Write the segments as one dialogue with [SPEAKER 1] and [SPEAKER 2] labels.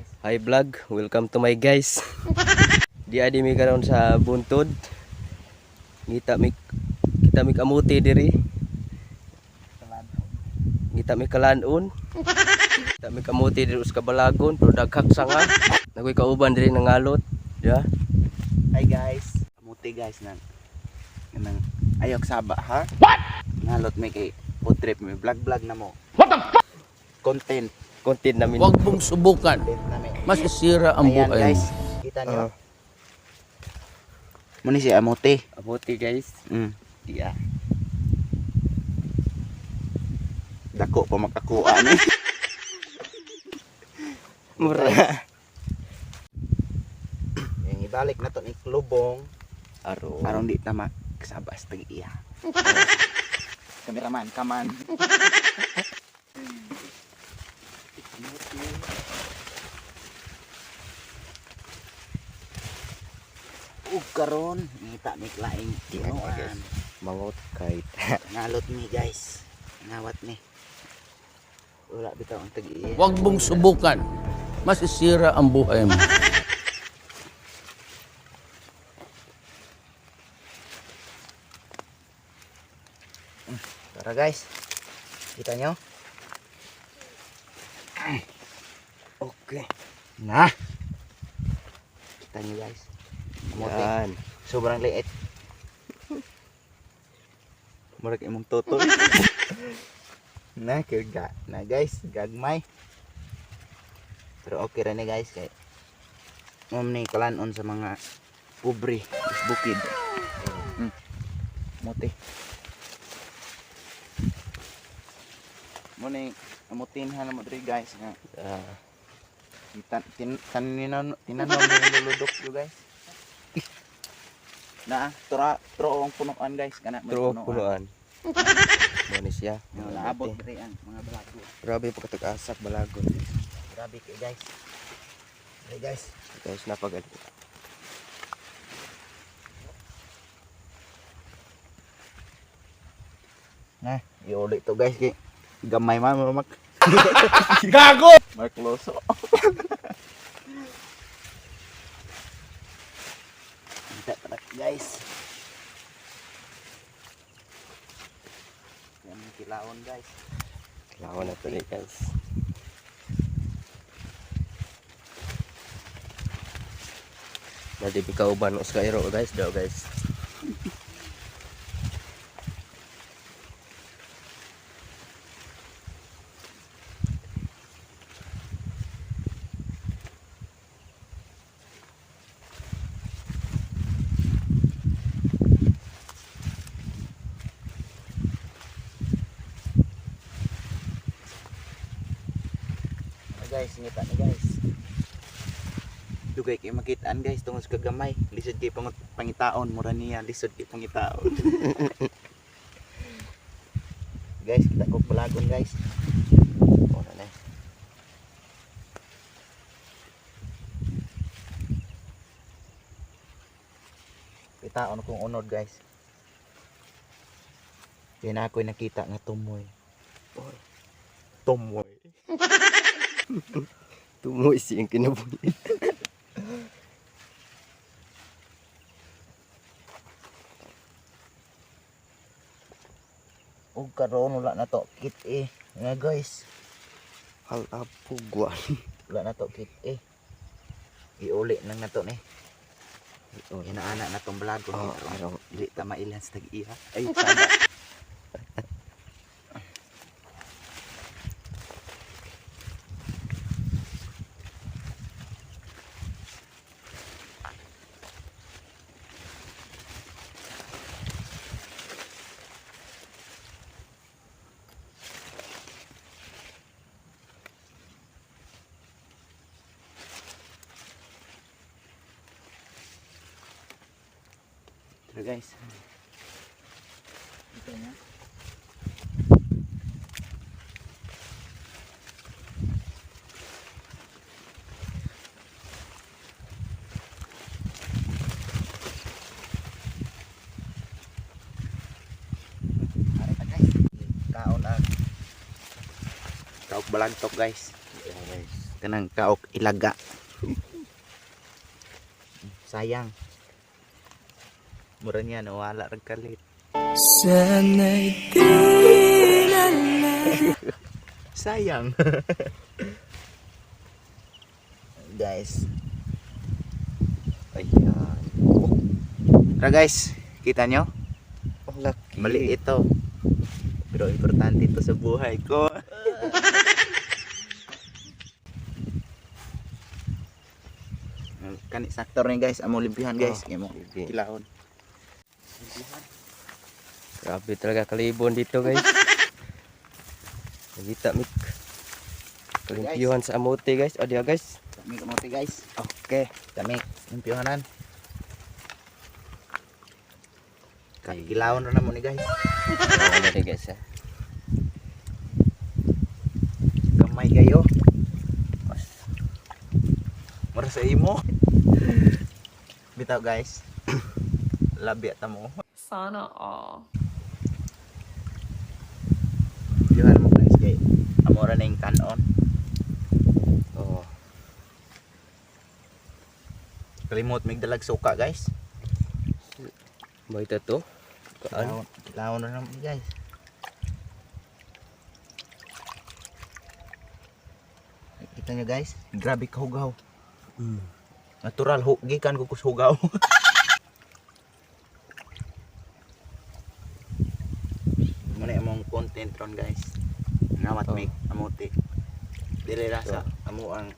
[SPEAKER 1] Guys.
[SPEAKER 2] Hi vlog, welcome to my guys. Di adi mi karon sa buntod. Ngita mi kita mi kamuti diri. Ngita mi kalanon. Kita mi kamuti diri us kabalagon pero daghang sanga. Nagoy kauban diri nangalot, ya.
[SPEAKER 1] Hi guys. Amuti guys nang nang ayok saba ha. What? Ngalot may kay food trip may vlog vlog na mo. What the fuck? Content.
[SPEAKER 2] Content namin.
[SPEAKER 3] Huwag mong subukan.
[SPEAKER 1] Content namin.
[SPEAKER 3] Masisira ang
[SPEAKER 1] Ayan
[SPEAKER 3] buhay mo.
[SPEAKER 1] guys. Kita niyo. Muni si amote.
[SPEAKER 2] Amuti guys.
[SPEAKER 1] Diya. Dako pa makakuha ni.
[SPEAKER 2] Mura.
[SPEAKER 1] Yang ibalik na to ni Klubong.
[SPEAKER 2] Aron.
[SPEAKER 1] Aron di ta maksabas tag iya. Kameraman, kaman. Ug karon ngita mi laing
[SPEAKER 2] Di ano,
[SPEAKER 1] tinuan.
[SPEAKER 2] guys. Mangot kay
[SPEAKER 1] Ngalot mi guys. Ngawat ni. Wala bitaw ang tag iya.
[SPEAKER 3] Huwag mong subukan. Masisira ang buhay mo.
[SPEAKER 1] Tara guys. Kita nyo?
[SPEAKER 2] Okay.
[SPEAKER 1] Na. Kita nyo guys. Kamote.
[SPEAKER 2] Yan.
[SPEAKER 1] Sobrang liit. Murag imong totoy. Na kay ga na guys, gagmay. Pero okay ra ni guys kay mom ni kalanon sa mga pobre sa bukid. Mote. Mo ni amutin ha na mo diri guys nga
[SPEAKER 2] Ah,
[SPEAKER 1] Tan tin taninon tinanom ni luludok yo guys. Na, tura tro ang punuan guys kana may
[SPEAKER 2] true punuan. Mo ni siya.
[SPEAKER 1] Yo, naabot diri ang mga balago.
[SPEAKER 2] Grabe pagkatag-asak balagon.
[SPEAKER 1] Grabe kay guys. Hey guys.
[SPEAKER 2] Guys, napag
[SPEAKER 1] Na, iuli to guys kay gamay man mak.
[SPEAKER 3] Gago!
[SPEAKER 1] Mark Loso. Kita tara guys. Yan ang kilaon guys.
[SPEAKER 2] Kailangan na to ni guys. Nadibi ka uban us kairo guys daw guys.
[SPEAKER 1] Ah, guys, ngita ni guys. Dugay kay makitaan guys tungod sa kagamay. Lisod kay pangitaon mura niya lisod kay pangitaon. Guys, kita ko balagon guys.
[SPEAKER 2] Ora na.
[SPEAKER 1] Kitaon kong unod guys. Kaya na ako'y nakita nga tumoy. Tumoy.
[SPEAKER 2] Tumoy siyang kinabuhi.
[SPEAKER 1] Ug karon wala na to kit eh. Nga guys,
[SPEAKER 2] Halapugwan.
[SPEAKER 1] wala na to kit eh. Iuli lang na to ni. Inaana na tong balagon.
[SPEAKER 2] Oh,
[SPEAKER 1] Karon.
[SPEAKER 2] aron.
[SPEAKER 1] Dili ta mailhan sa tag-iya. Ay, sada. Tara guys. Ito na. Arita guys. Kaon ang kaok balagtok guys.
[SPEAKER 2] Yeah, guys.
[SPEAKER 1] Kanang kaok ilaga. Sayang. Mura niya nawala rag kalit.
[SPEAKER 2] Sana'y di na lang.
[SPEAKER 1] Sayang. Guys.
[SPEAKER 2] Ayan.
[SPEAKER 1] Tara guys, kita nyo?
[SPEAKER 2] Ang laki.
[SPEAKER 1] Maliit ito. Pero importante ito sa buhay ko. Kani sakto rin guys, amo limpihan guys.
[SPEAKER 2] Oh,
[SPEAKER 1] Kaya mo
[SPEAKER 2] sige.
[SPEAKER 1] kilahon.
[SPEAKER 2] Grabe talaga kalibon dito, guys. Nakita mik. Kalimpyuhan sa amote, guys. O diya, guys.
[SPEAKER 1] Kami kamote guys.
[SPEAKER 2] Okay.
[SPEAKER 1] Kami limpihanan. Kilahon ra na mo ni guys.
[SPEAKER 2] Ano rin, guys, ha?
[SPEAKER 1] Gamay kayo. Mura sa imo. Bitaw guys. Labi ata mo.
[SPEAKER 4] Sana all.
[SPEAKER 1] Limpihan mo guys kay amora na yung kanon.
[SPEAKER 2] Oh.
[SPEAKER 1] Kalimot migdalag suka guys.
[SPEAKER 2] May to. Kaan?
[SPEAKER 1] Kilawon, kilawon na naman guys. Kita nyo guys, grabe kahugaw. Natural, gikan ko kus hugaw. Muna among content ron guys. Nawat
[SPEAKER 2] Oh.
[SPEAKER 1] make amote. Dire ra sa amo ang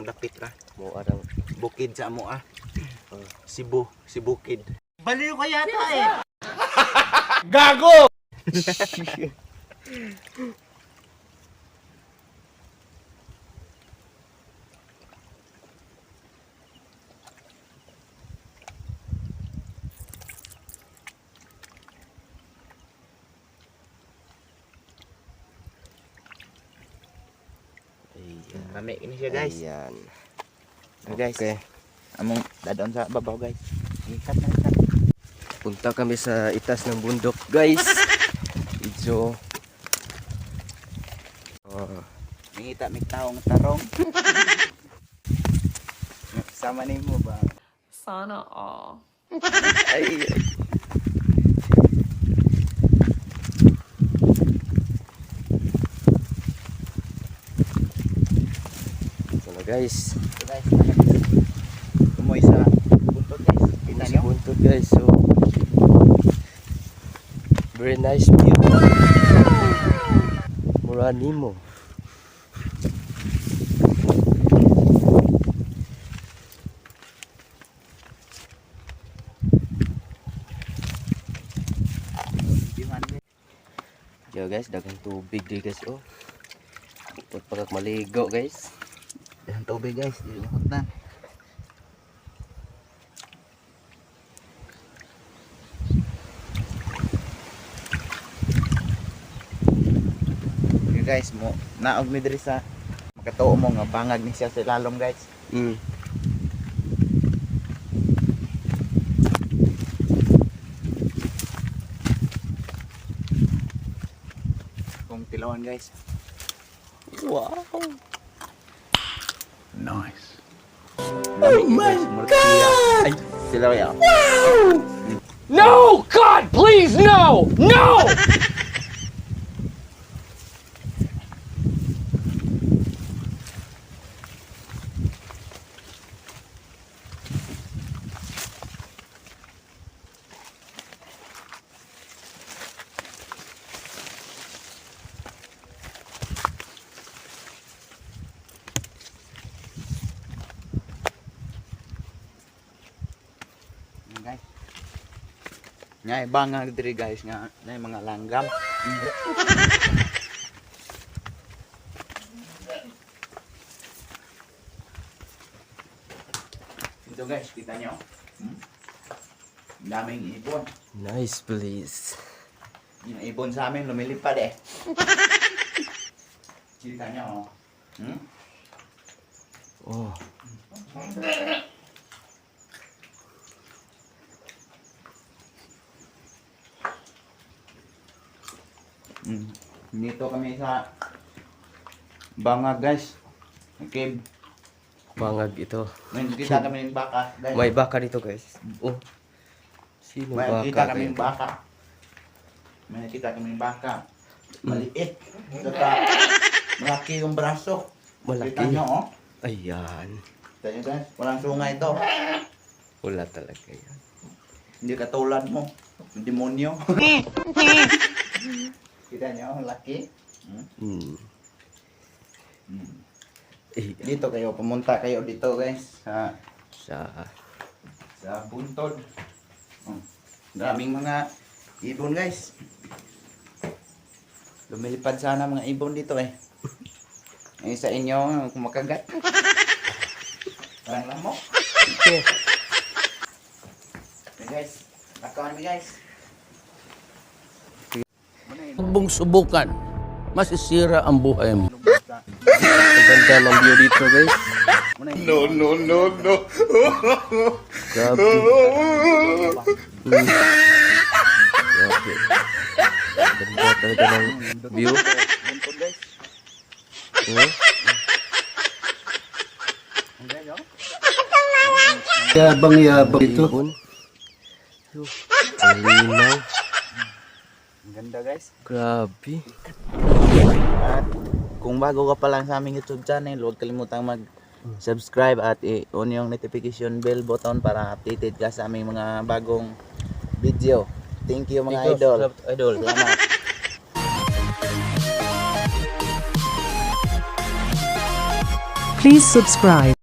[SPEAKER 1] dapit ra.
[SPEAKER 2] Mo arang.
[SPEAKER 1] Bukid sa amo ah.
[SPEAKER 2] Oh.
[SPEAKER 1] Cebu, Sibukid.
[SPEAKER 2] Ayan.
[SPEAKER 1] Lami ini siya guys.
[SPEAKER 2] Ayan.
[SPEAKER 1] So, guys.
[SPEAKER 2] Okay.
[SPEAKER 1] Among dadon sa babaw guys. Ikat na ikat.
[SPEAKER 2] Punta kami sa itas ng bundok, guys. Medyo. Oh.
[SPEAKER 1] Nangita mig tawo nga tarong. Sama nimo ba?
[SPEAKER 4] Sana all.
[SPEAKER 2] Ay. So na, guys.
[SPEAKER 1] So guys, tumoy sa buntot guys. Kita
[SPEAKER 2] Sa
[SPEAKER 1] nyo?
[SPEAKER 2] bundok, guys. So very nice view. Mura nimo.
[SPEAKER 1] Diwan guys.
[SPEAKER 2] Yo guys, daghang tubig di guys oh. Pag pagkak maligo guys.
[SPEAKER 1] Dahan tubig guys, dili na. Okay guys, mo naog mi diri sa makatuo mo nga bangag ni siya sa ilalom guys. Kung tilawan guys.
[SPEAKER 2] Wow.
[SPEAKER 3] Nice.
[SPEAKER 1] Oh my God!
[SPEAKER 2] Ay,
[SPEAKER 1] Sila ya.
[SPEAKER 5] No! God, please, no! No!
[SPEAKER 1] Ayan, guys. Nga bangag diri guys nga na mga langgam. Ito guys, kita nyo. Ang daming ibon.
[SPEAKER 2] Nice place.
[SPEAKER 1] Yung ibon sa amin lumilipad eh. Kita nyo. Oh.
[SPEAKER 2] Oh.
[SPEAKER 1] Dito kami sa bangag guys. Okay.
[SPEAKER 2] Bangag ito.
[SPEAKER 1] May nakita kami ng baka, guys.
[SPEAKER 2] May baka dito, guys. Oh. Sino
[SPEAKER 1] May
[SPEAKER 2] baka
[SPEAKER 1] nakita kami
[SPEAKER 2] kayo?
[SPEAKER 1] ng baka. May nakita kami ng baka. Maliit. Saka malaki yung braso.
[SPEAKER 2] Malaki.
[SPEAKER 1] Kita nyo, oh.
[SPEAKER 2] Ayan.
[SPEAKER 1] Kita nyo, guys. Walang sungay ito.
[SPEAKER 2] Wala talaga yan.
[SPEAKER 1] Hindi katulad mo. Yung demonyo. Kita nyo, ang laki.
[SPEAKER 2] Eh,
[SPEAKER 1] Dito kayo, pumunta kayo dito, guys. Sa,
[SPEAKER 2] sa
[SPEAKER 1] sa buntod. Oh, daming mga ibon, guys. Lumilipad sana mga ibon dito eh. Eh sa inyo, kumakagat. Parang lamok.
[SPEAKER 2] Ito.
[SPEAKER 1] Okay, guys, lakawan mi, guys.
[SPEAKER 3] Huwag mong subukan. Masisira ang buhay mo.
[SPEAKER 2] Ang ganda ng view dito, guys.
[SPEAKER 1] No, no, no, no.
[SPEAKER 2] Grabe. Grabe. Ganda talaga ng view.
[SPEAKER 1] Buntod, guys. Ang guys, oh.
[SPEAKER 3] Yabang-yabang ito.
[SPEAKER 2] Ibon. Ang linaw.
[SPEAKER 1] Ang ganda, guys.
[SPEAKER 2] Grabe.
[SPEAKER 1] At kung bago ka pa lang sa aming YouTube channel, huwag kalimutang mag-subscribe at i-on yung notification bell button para updated ka sa aming mga bagong video. Thank you, mga idol.
[SPEAKER 2] Idol.
[SPEAKER 1] Salamat.
[SPEAKER 4] Please subscribe.